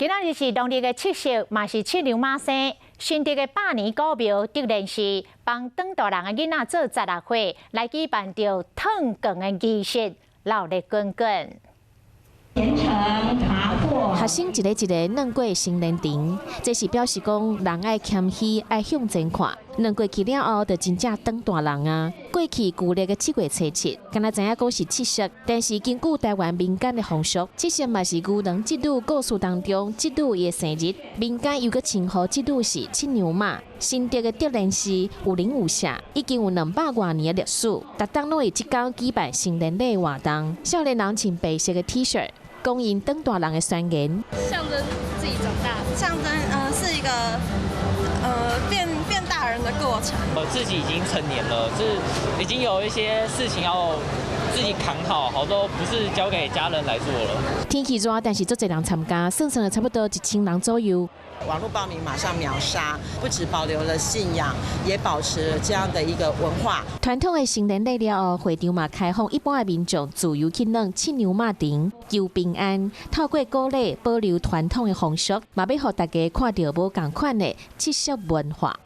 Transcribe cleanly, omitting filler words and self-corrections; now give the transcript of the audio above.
今仔日是農曆的七夕，嘛是七娘媽生。新竹的百年古廟德蓮寺，幫長大人的囡仔做16歲，來舉辦著燙扛的儀式，鬧熱滾滾。學生一个一个轉過成年場，這是表示講人愛謙虛，愛向前看。轉過去了後，就真正長大人啊！過去舊曆的7月初7，敢若知影講是七夕，但是根據台灣民間的風俗，七夕嘛是牛郎織女故事當中織女伊的生日，民間又閣稱呼織女是七娘媽。新竹的德蓮寺有靈有色，已經有200外年的歷史，逐冬攏會這工舉辦成年禮活動，少年人穿白色的 T 恤，講𪜶長大人的宣言，象徵自己長大，象徵是一個變大人的過程。我自己已經成年了，就是已經有一些事情要自己扛好，好多不是交給家人來做了。天氣熱，但是足濟人參加，算算差不多1000人左右。網絡報名馬上秒殺，不只保留了信仰，也保持了這樣的一個文化。傳統的成年禮了後，會場嘛開放一般的民眾自由去轉七娘媽場，求平安。透過鼓勵保留傳統的風俗，嘛欲予大家看著無仝款的七夕文化。